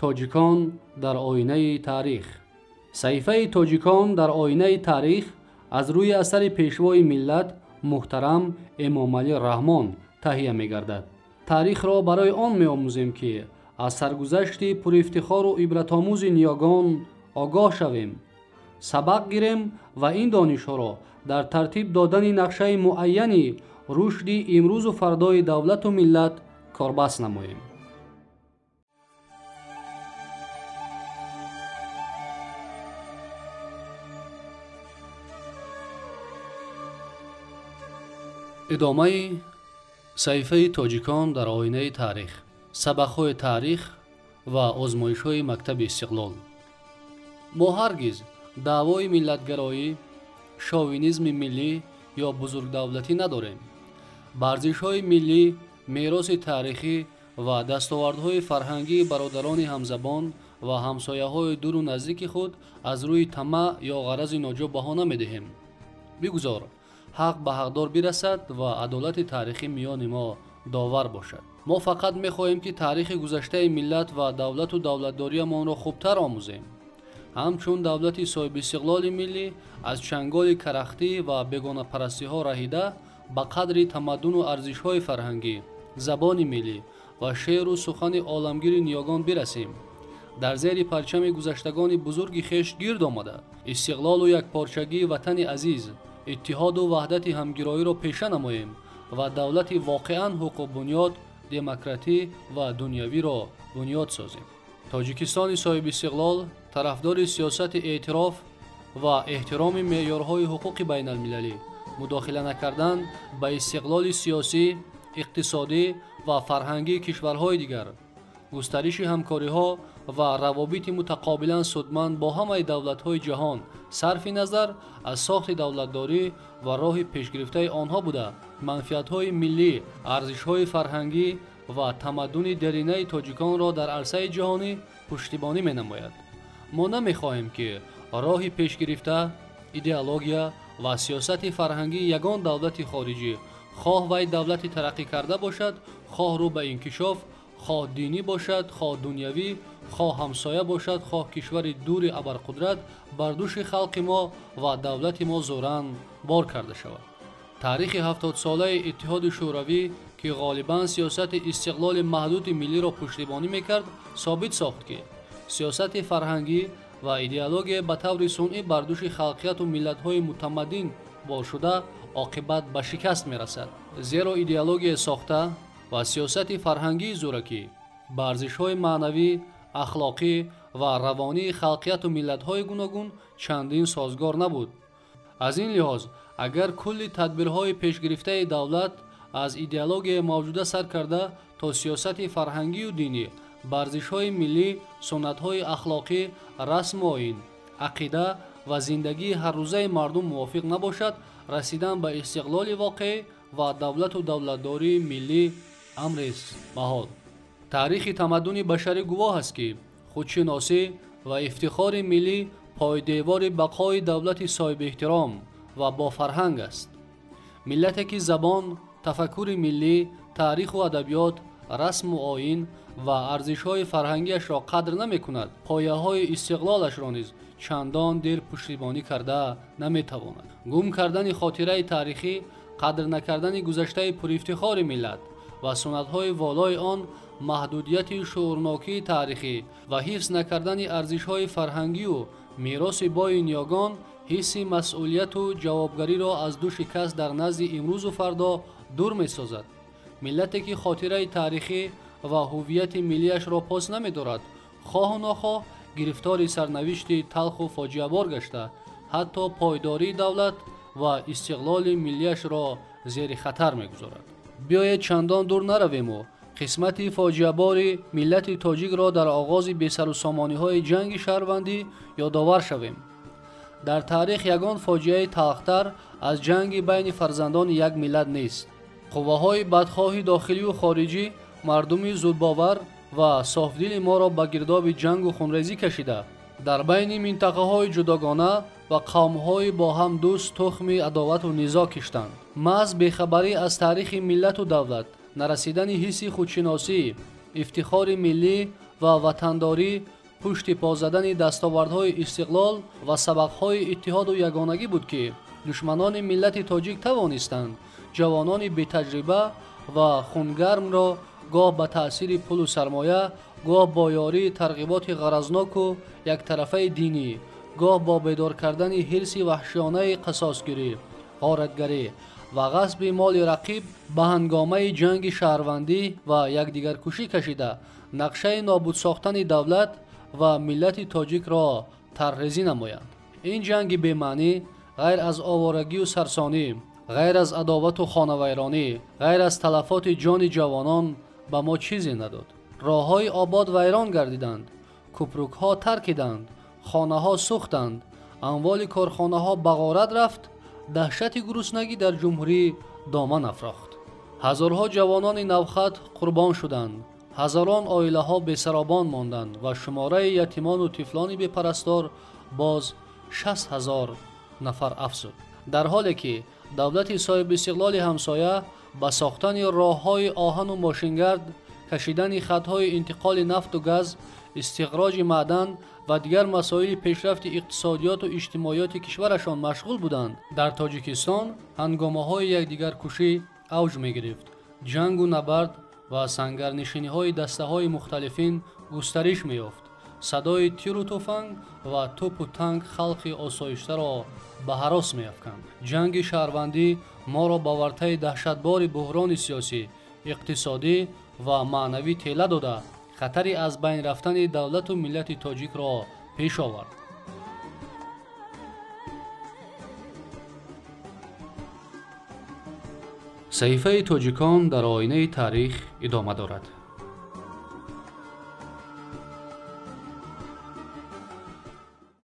Тоҷикон дар оинаи таърих. Саҳифаи Тоҷикон дар оинаи таърих аз рӯи асари пешвои миллат муҳтарам Эмомалӣ Раҳмон таҳия мегардад. Таърихро барои он меомӯзем, ки аз саргузашти пурэфтихору ибратомӯзи ниёгон огоҳ шавем, сабақ гирем ва ин донишҳоро дар тартиб додани нақшаи муайяни рушди имрӯзу фардои давлату миллат корбаст намоем. Идомаи саҳифаи Тоҷикон дар оинаи таърих, сабақҳои таърих ва озмоишҳои мактаби истиқлол. Мо ҳаргиз даъвои миллатгароӣ, шовинизми миллӣ ё бузургдавлатӣ надорем. Ба арзишҳои миллӣ, мероси таърихӣ ва дастовардҳои фарҳангии бародарони ҳамзабон ва ҳамсояҳои дуру наздики худ аз рӯи тамаъ ё ғарази ноҷо баҳо намедиҳем. Бигузор ҳақ ба ҳақдор бирасад ва адолати таърихӣ миёни мо довар бошад. Мо фақат мехоҳем, ки таърихи гузаштаи миллат ва давлату давлатдориямонро хубтар омӯзем. Ҳамчун давлати соҳибистиқлоли миллӣ аз чанголи карахтӣ ва бегонапарастиҳо раҳида, ба қадри тамаддуну арзишҳои фарҳангӣ, забони миллӣ ва шеъру сухани оламгири ниёгон бирасем. Дар зери парчами гузаштагони бузурги хеш гирд омада, истиқлолу якпорчагии ватани азиз, иттиҳоду ваҳдати ҳамгироиро пеша намоем ва давлати воқеан ҳуқуқбунёд, демократӣ ва дунявиро бунёд созем. Тоҷикистони соҳибистиқлол тарафдори сиёсати эътироф ва эҳтироми меъёрҳои ҳуқуқи байналмилалӣ, мудохила накардан ба истиқлоли сиёсӣ, иқтисодӣ ва фарҳангии кишварҳои дигар, густариши ҳамкориҳо ва равобити мутақобилан судманд бо ҳамаи давлатҳои ҷаҳон сарфи назар аз сохти давлатдорӣ ва роҳи пешгирифтаи онҳо буда, манфиатҳои миллӣ, арзишҳои фарҳангӣ ва тамаддуни деринаи тоҷиконро дар арсаи ҷаҳонӣ пуштибонӣ менамояд. Мо намехоҳем, ки роҳи пешгирифта, идеология ва сиёсати фарҳангии ягон давлати хориҷӣ, хоҳ вай давлати тараққӣ карда бошад, хоҳ рӯ ба инкишоф, хоҳ динӣ бошад, хоҳ дунявӣ, хоҳ ҳамсоя бошад, хоҳ кишвари дури абарқудрат, бар дӯши халқи мо ва давлати мо зӯран бор карда шавад. Таърихи 70-солаи Иттиҳоди Шӯравӣ, ки ғолибан сиёсати истиқлоли маҳдуди миллиро пуштибонӣ мекард, собит сохт, ки сиёсати фарҳангӣ ва идеология ба таври сунъӣ бар дӯши халқияту миллатҳои мутамаддин бор шуда, оқибат ба шикаст мерасад. Зеро идеология сохта ва сиёсати фарҳангии зӯракӣ ба арзишҳои маънавӣ, ахлоқӣ ва равонии халқияту миллатҳои гуногун чандин созгор набуд. Аз ин лиҳоз, агар кулли тадбирҳои пешгирифтаи давлат аз идеологияи мавҷуда сар карда то сиёсати фарҳангию динӣ ба арзишҳои миллӣ, суннатҳои ахлоқӣ, расму оин, ақида ва зиндагии ҳаррӯзаи мардум мувофиқ набошад, расидан ба истиқлоли воқеӣ ва давлату давлатдории миллӣ амрест маҳол. Таърихи тамаддуни башарӣ гувоҳ аст, ки худшиносӣ ва ифтихори миллӣ пойдевори бақои давлати соҳибэҳтиром ва бофарҳанг аст. Миллате, ки забон, тафаккури миллӣ, таъриху адабиёт, расму оин ва арзишҳои фарҳангиашро қадр намекунад, пояҳои истиқлолашро низ чандон дер пуштибонӣ карда наметавонад. Гум кардани хотираи таърихӣ, қадр накардани гузаштаи пурэфтихори миллат ва суннатҳои волои он, маҳдудияти шуурнокии таърихӣ ва ҳифз накардани арзишҳои фарҳангию мероси бои ниёгон ҳисси масъулияту ҷавобгариро аз дӯши кас дар назди имрӯзу фардо дур месозад. Миллате, ки хотираи таърихӣ ва ҳуввияти миллиашро пос намедорад, хоҳу нохоҳ гирифтори сарнавишти талху фоҷиабор гашта, ҳатто пойдории давлат ва истиқлоли миллиашро зери хатар мегузорад. Биёед чандон дур наравему қисмати фоҷиабори миллати тоҷикро дар оғози бесарусомониҳои ҷанги шаҳрвандӣ ёдовар шавем. Дар таърих ягон фоҷиаи талхтар аз ҷанги байни фарзандони як миллат нест. Қувваҳои бадхоҳи дохилию хориҷӣ мардуми зудбовар ва софдили моро ба гирдоби ҷангу хунрезӣ кашида, дар байни минтақаҳои ҷудогона ва қавмҳои бо ҳам дӯст тухми адовату низоъ киштанд. Маҳз бехабарӣ аз таърихи миллату давлат, нарасидани ҳисси худшиносӣ, ифтихори миллӣ ва ватандорӣ, пушти по задани дастовардҳои истиқлол ва сабақҳои иттиҳоду ягонагӣ буд, ки душманони миллати тоҷик тавонистанд ҷавонони бетаҷриба ва хунгармро гоҳ ба таъсири пулу сармоя, гоҳ бо ёрии тарғиботи ғаразноку яктарафаи динӣ, гоҳ бо бедор кардани ҳирси ваҳшиёнаи қасосгирӣ, ғоратгарӣ ва ғасби моли рақиб ба ҳангомаи ҷанги шаҳрвандӣ ва якдигаркушӣ кашида, нақшаи нобуд сохтани давлат ва миллати тоҷикро тарҳрезӣ намоянд. Ин ҷанги бемаънӣ ғайр аз оворагию сарсонӣ, ғайр аз адовату хонавайронӣ, ғайр аз талафоти ҷони ҷавонон ба мо чизе надод. Роҳҳои обод вайрон гардиданд, кӯпрукҳо таркиданд, хонаҳо сӯхтанд, амволи корхонаҳо ба ғорат рафт, даҳшати гуруснагӣ дар ҷумҳурӣ доман афрохт. Ҳазорҳо ҷавонони навхат қурбон шуданд, ҳазорон оилаҳо бесаробон монданд ва шумораи ятимону тифлони бепарастор боз 60 ҳазор нафар афзуд. Дар ҳоле ки давлати соҳибистиқлоли ҳамсоя ба сохтани роҳҳои оҳану мошингард, кашидани хатҳои интиқоли нафту газ, истиқроҷи маъдан ва дигар масоили пешрафти иқтисодиёту иҷтимоиёти кишварашон машғул буданд, дар Тоҷикистон ҳангомаҳои якдигаркушӣ авҷ мегирифт. Ҷангу набард ва сангарнишиниҳои дастаҳои мухталифин густариш меёфт. Садои тиру туфанг ва тӯпу танк халқи осоиштаро ба ҳарос меафканд. Ҷанги шаҳрвандӣ моро ба вартаи даҳшатбори буҳрони сиёсӣ, иқтисодӣ ва маънавӣ тела дода, хатари аз байн рафтани давлату миллати тоҷикро пеш овард. Саҳифаи тоҷикон дар оинаи таърих идома дорад.